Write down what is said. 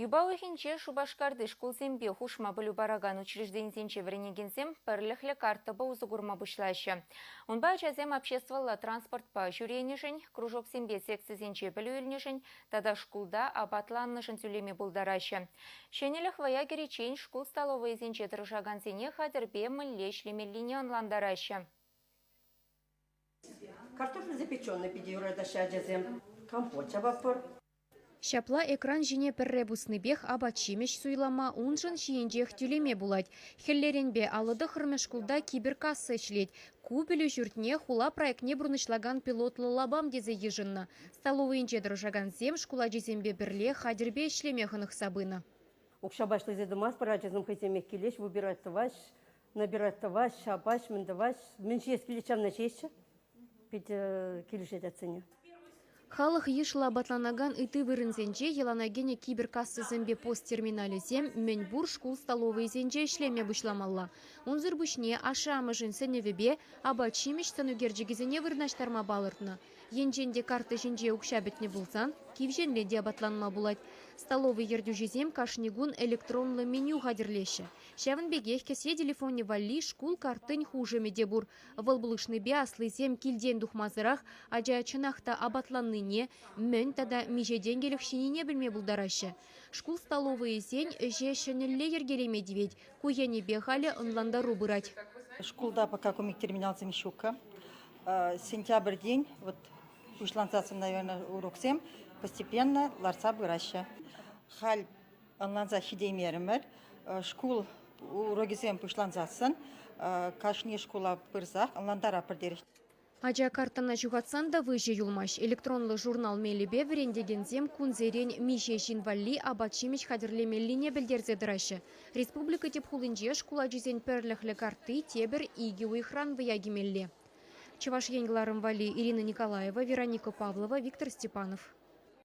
Юпа уйӑхӗнче Шупашкарти шкулсемпе хушма пӗлӳ паракан учрежденисенче вӗренекенсем пӗрлӗхлӗ карттӑпа усӑ курма пуҫлаҫҫӗ. Унпа ачасем обществӑлла транспортпа ҫӳренӗшӗн, кружоксемпе секцисенче пӗлӳ илнӗшӗн тата шкулта апатланнӑшӑн тӳлеме пултараҫҫӗ. Ҫӗнӗлӗх вӑя кӗриччен шкул столовӑйӗсенче тӑрӑшакансене хатӗрпе мӗнле ӗҫлемеллине ӑнлантараҫҫӗ. Картофель запеченный питӗ юратаҫҫӗ ачасем. Компот ҫапатпӑр. Ҫапла экран ҫине пӗрре пуснипех апат-ҫимӗҫ суйлама, уншӑн ҫийӗнчех тӳлеме пулать. Хӗллеренпе 59-мӗш шкулта киберкасса ӗҫлет. Ку пӗлӳ ҫуртне хула проектне пурнӑҫлакан пилотлӑ лапам тесе йышӑннӑ. Столовӑйӗнче тӑрӑшакансем шкул ачисемпе пӗрле хатӗрпе ӗҫлеме хӑнӑхса пынӑ. Укҫапа ӗҫлесе тӑмастпӑр, ачасем хӑйсемех килеҫ, выбирать тӑваҫ, набирать тӑваҫ, ҫапаҫ, мӗн тӑваҫ, мӗн ҫиес килет ҫавна ҫеҫчӗ. Питӗ килӗшет атьсене. Халӑх йышлӑ апатланакан ытти вырӑнсенче йӑлана кӗнӗ киберкассӑсемпе пост терминалӗсем мӗнпур шкул столовӑйӗсенче ӗҫлеме пуҫламалла. Унсӑр пуҫне ашшӗ-амӑшӗн сӗнӗвӗпе апат-ҫимӗҫ сӑнӳкерчӗкӗсене вырнаҫтарма палӑртнӑ. Енчен те карта ҫинче укҫа пӗтнӗ пулсан, кивҫенле те апатланма пулать. Столовӑй ертӳҫисем кашни кун электронлӑ меню хатӗрлеҫҫӗ. Ҫавӑн пекех кӗсье телефонӗ валли шкул карттин хушӑмӗ те пур. Вӑл пулӑшнипе аслисем килтен тухмасӑрах ача чӑнах та апатланнине, мӗн тата миҫе тенкӗлӗх ҫинине пӗлме пултараҫҫӗ. Шкул столовӑйӗсен ӗҫе ҫӗнӗлле йӗркелеме тивет. Ку енӗпе халӗ ӑнлантару пырать. Шкулта пока комик-терминалсем ҫук-ха. Сентябрьтен вот пуҫлансассӑн, наверное, уроксем постепенно ларса пыраҫҫӗ. Халь ӑнланса ҫитеймерӗмӗр. Шкул урокӗсем пуҫлансассӑн кашни шкула пырсах ӑнлантаратпӑр терӗҫ. Ача карттӑна ҫухатсан та выҫӑ юлмасть. Электронлӑ журнал мелӗпе вӗрентекенсем кунсерен миҫе ҫын валли апат-ҫимӗҫ хатӗрлемеллине пӗлтерсе тӑраҫҫӗ. Республика тӗп хулинче шкул ачисен пӗрлӗхлӗ картти тепӗр икӗ уйӑхран вӑя кӗмелле. Чӑваш Ен кӑларӑм валли Ирина Николаева, Вероника Павлова, Виктор Степанов.